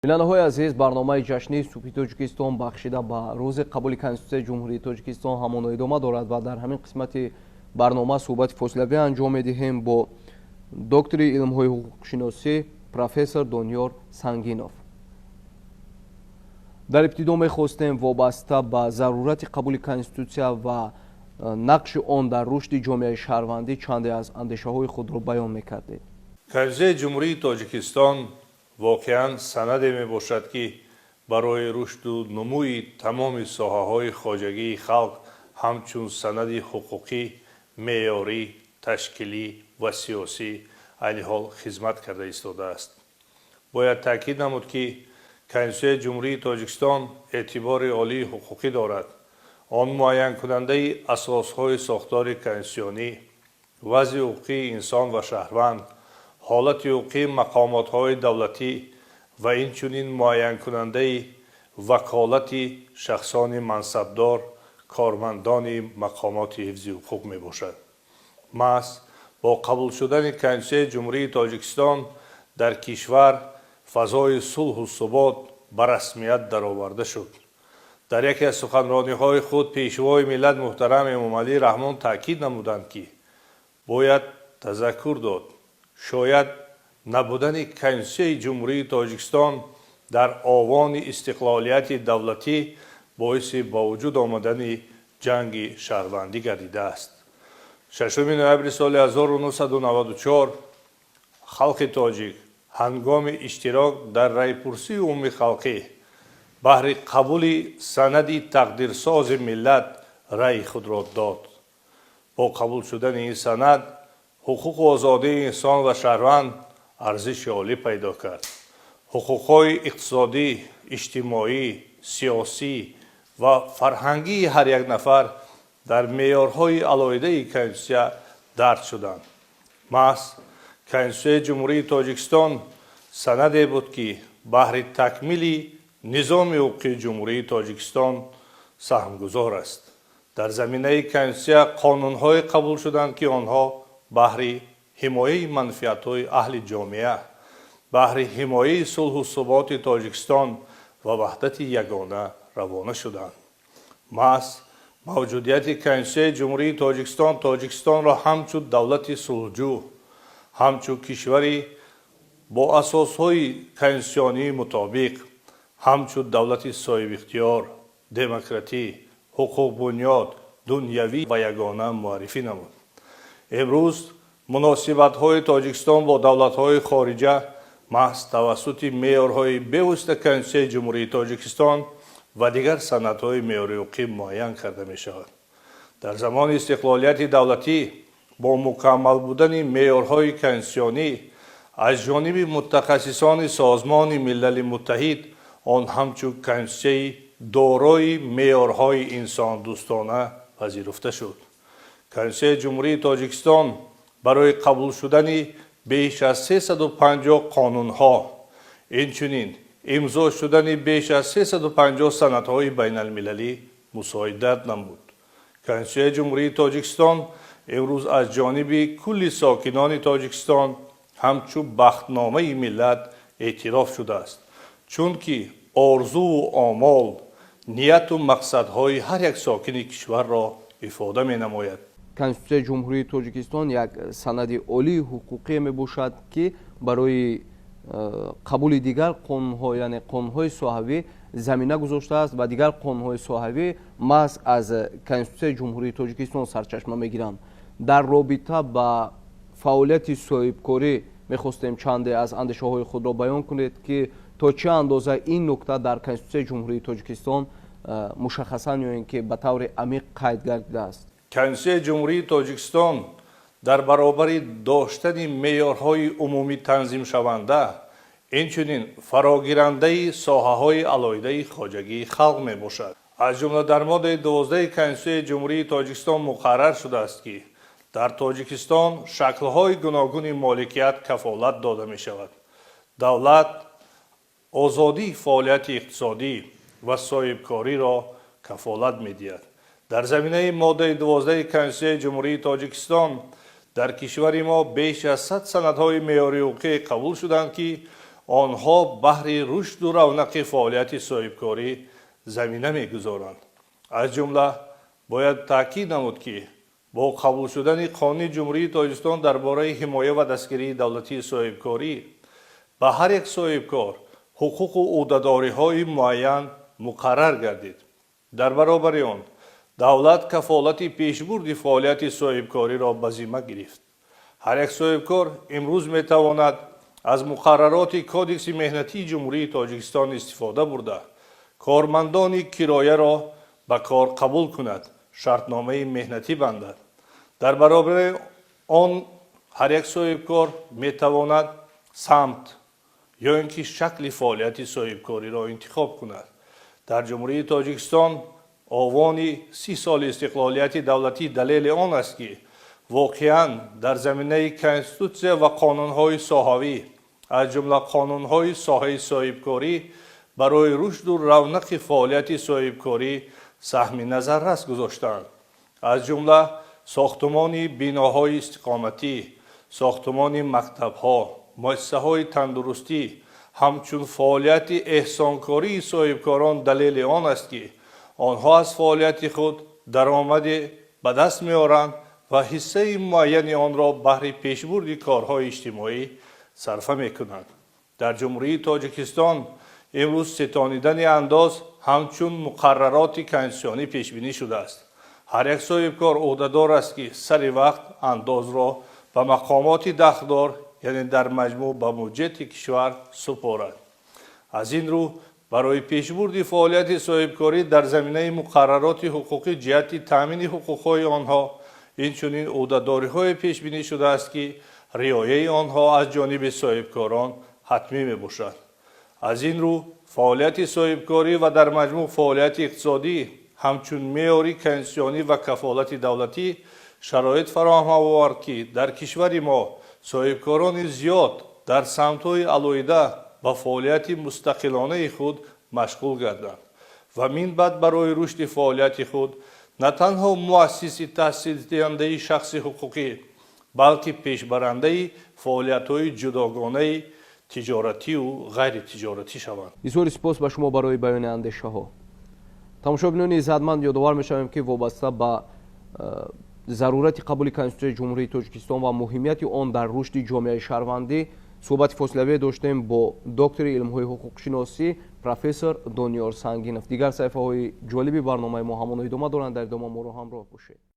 Бинандаҳои азиз, барномаи ҷашнии Субҳи Тоҷикистон, бахшида ба рӯзи қабули Конститутсияи Ҷумҳурии Тоҷикистон, ҳамоно идома дорад ва дар ҳамин қисмати барнома суҳбати фосилавӣ анҷом медиҳем бо доктори илмҳои ҳуқуқшиносӣ, профессор Дониёр Сангинов. Дар ибтидо мехостем вобаста ба зарурати қабули Конститутсия ва нақши он дар рушди ҷомеаи шаҳрвандӣ чанде аз андешаҳои худро баён мекардед. Конститутсияи Ҷумҳурии Тоҷикистон воқеан санаде мебошад, ки барои рушду нумӯи тамоми соҳаҳои хоҷагии халқ ҳамчун санади ҳуқуқӣ, меъёрӣ, ташкилӣ ва сиёсӣ айни ҳол хизмат карда истодааст. Бояд таъкид намуд, ки Конститутсияи Ҷумҳурии Тоҷикистон эътибори олии ҳуқуқӣ дорад. Он муайянкунандаи асосҳои сохтори конститутсионӣ, вазъи ҳуқуқии инсон ва шаҳрванд, ҳолати ҳуқуқии мақомотҳои давлатӣ ва инчунин муайянкунандаи ваколати шахсони мансабдор, кормандони мақомоти ҳифзи ҳуқуқ мебошад. Маҳз бо қабул шудани Конститутсияи Ҷумҳурии Тоҷикистон дар кишвар фазои сулҳу субот ба расмият дароварда шуд. Дар яке аз суханрониҳои худ Пешвои миллат муҳтарам Эмомалӣ Раҳмон таъкид намуданд, ки бояд тазаккур дод, шояд набудани Конститутсияи Ҷумҳурии Тоҷикистон дар овони истиқлолияти давлатӣ боиси ба вуҷуд омадани ҷанги шаҳрвандӣ гардидааст. 6 ноябри соли 1994 халқи тоҷик ҳангоми иштирок дар райпурсии умумихалқӣ баҳри қабули санади тақдирсози миллат раъи худро дод. Бо қабул шудани ин санад ҳуқуқу озодии инсон ва шаҳрванд арзиши олӣ пайдо кард. Ҳуқуқҳои иқтисодӣ, иҷтимоӣ, сиёсӣ ва фарҳангии ҳар як нафар дар меъёрҳои алоҳидаи Конститутсия дарҷ шуданд. Маҳз Конститутсияи Ҷумҳурии Тоҷикистон санаде буд, ки баҳри такмили низоми ҳуқуқии Ҷумҳурии Тоҷикистон саҳмгузор аст. Дар заминаи Конститутсия қонунҳое қабул шуданд, ки онҳо баҳри ҳимояи манфиатҳои аҳли ҷомеа, баҳри ҳимояи сулҳу суботи Тоҷикистон ва ваҳдати ягона равона шуданд. Маҳз мавҷудияти Конститутсияи Ҷумҳурии Тоҷикистон Тоҷикистонро ҳамчун давлати сулҳҷӯ, ҳамчун кишвари бо асосҳои конститутсионии мутобиқ, ҳамчун давлати соҳибихтиёр, демократӣ, ҳуқуқбунёд, дунявӣ ва ягона муаррифӣ намуд. Имрӯз муносибатҳои Тоҷикистон бо давлатҳои хориҷа маҳз тавассути меъёрҳои бевосита Конститутсияи Ҷумҳурии Тоҷикистон ва дигар санадҳои меъёрии ҳуқуқӣ муайян карда мешавад. Дар замони истиқлолияти давлатӣ бо мукаммал будани меъёрҳои конститутсионӣ аз ҷониби мутахассисони Созмони Милали Муттаҳид он ҳамчун конститутсияи дорои меъёрҳои инсондӯстона пазируфта шуд. Конститутсияи Ҷумҳурии Тоҷикистон барои қабул шудани беш аз 350 қонунҳо, инчунин имзо шудани беш аз 350 санадҳои байналмилалӣ мусоидат намуд. Конститутсияи Ҷумҳурии Тоҷикистон имрӯз аз ҷониби кулли сокинони Тоҷикистон ҳамчун бахтномаи миллат эътироф шудааст, чунки орзуву омол, нияту мақсадҳои ҳар як сокини кишварро ифода менамояд. Конститутсияи Ҷумҳурии Тоҷикистон як санади олии ҳуқуқӣ мебошад, ки барои қабули дигар қонунҳо, яъне қонунҳои соҳавӣ, замина гузоштааст ва дигар қонунҳои соҳавӣ маҳз аз Конститутсияи Ҷумҳурии Тоҷикистон сарчашма мегиранд. Дар робита ба фаъолияти соҳибкорӣ мехостем чанде аз андешаҳои худро баён кунед, ки то чӣ андоза ин нукта дар Конститутсияи Ҷумҳурии Тоҷикистон мушаххасан ё ин ки ба таври амиқ қайд гардидааст. Конститутсияи Ҷумҳурии Тоҷикистон дар баробари доштани меъёрҳои умумӣ танзимшаванда, инчунин фарогирандаи соҳаҳои алоҳидаи хоҷагии халқ мебошад. Аз ҷумла дар моддаи 12 Конститутсияи Ҷумҳурии Тоҷикистон муқаррар шудааст, ки дар Тоҷикистон шаклҳои гуногуни моликият кафолат дода мешавад. Давлат озодии фаъолияти иқтисодӣ ва соҳибкориро кафолат медиҳад. Дар заминаи моддаи 12 Конститутсияи Ҷумҳурии Тоҷикистон дар кишвари мо беш аз 100 санадҳои меъёрии ҳуқуқӣ қабул шуданд, ки Онҳо баҳри рушду равнақи фаъолияти соҳибкорӣ замина мегузоранд. Аз ҷумла бояд таъкид намуд, ки бо қабул шудани Қонуни Ҷумҳурии Тоҷикистон дар бораи ҳимоя ва дастгирии давлатии соҳибкорӣ ба ҳар як соҳибкор ҳуқуқу ӯҳдадориҳои муайян муқаррар гардид. Дар баробари он давлат кафолати пешбурди фаъолияти соҳибкориро ба зимма гирифт. Ҳар як соҳибкор имрӯз метавонад аз муқаррароти Кодекси меҳнатии Ҷумҳурии Тоҷикистон истифода бурда, кормандони кирояро ба кор қабул кунад, шартномаи меҳнатӣ бандад. Дар баробари он ҳар як соҳибкор метавонад самт ё ин ки шакли фаъолияти соҳибкориро интихоб кунад. Дар Ҷумҳурии Тоҷикистон овони 30 соли истиқлолияти давлатӣ далели он аст, ки воқеан дар заминаи конститутсия ва қонунҳои соҳавӣ, аз ҷумла қонунҳои соҳаи соҳибкорӣ, барои рушду равнақи фаъолияти соҳибкорӣ саҳми назаррас гузоштаанд. Аз ҷумла сохтумони биноҳои истиқоматӣ, сохтумони мактабҳо, муассисаҳои тандурустӣ ҳамчун фаъолияти эҳсонкории соҳибкорон далели он аст, ки онҳо аз фаъолияти худ даромаде ба даст меоранд ва ҳиссаи муайяни онро баҳри пешбурди корҳои иҷтимоӣ сарфа мекунанд. Дар Ҷумҳурии Тоҷикистон имрӯз ситонидани андоз ҳамчун муқаррароти конститутсионӣ пешбинӣ шудааст. Ҳар як соҳибкор ӯҳдадор аст, ки сари вақт андозро ба мақомоти дахлдор, яъне дар маҷмӯъ ба буҷети кишвар супорад. Аз ин рӯ барои пешбурди фаъолияти соҳибкорӣ дар заминаи муқаррароти ҳуқуқӣ ҷиҳати таъмини ҳуқуқҳои онҳо инчунин ӯҳдадориҳое пешбинӣ шудааст, ки риояи онҳо аз ҷониби соҳибкорон ҳатмӣ мебошад. Аз ин рӯ фаъолияти соҳибкорӣ ва дар маҷмӯъ фаъолияти иқтисодӣ ҳамчун меъёри конститутсионӣ ва кафолати давлатӣ шароит фароҳам овард, ки дар кишвари мо соҳибкорони зиёд дар самтҳои алоҳида ба фаъолияти мустақилонаи худ машғул гарданд ва минбаъд барои рушди фаъолияти худ на танҳо муассиси таъсисдиҳандаи шахси ҳуқуқӣ, балки пешбарандаи фаъолиятҳои ҷудогонаи тиҷоративу ғайритиҷоратӣ шаванд. Изҳори сипос ба шумо барои баёни андешаҳо. Тамошобинони иззатманд, ёдовар мешавем, ки вобаста ба зарурати қабули Конститутсияи Ҷумҳурии Тоҷикистон ва муҳимияти он дар рушди ҷомеаи шаҳрвандӣ суҳбати фосилавие доштем бо доктори илмҳои ҳуқуқшиносӣ, профессор Дониёр Сангинов. Дигар саҳифаҳои ҷолиби барномаи мо ҳамоно идома доранд. Дар идома моро ҳамроҳ бошед.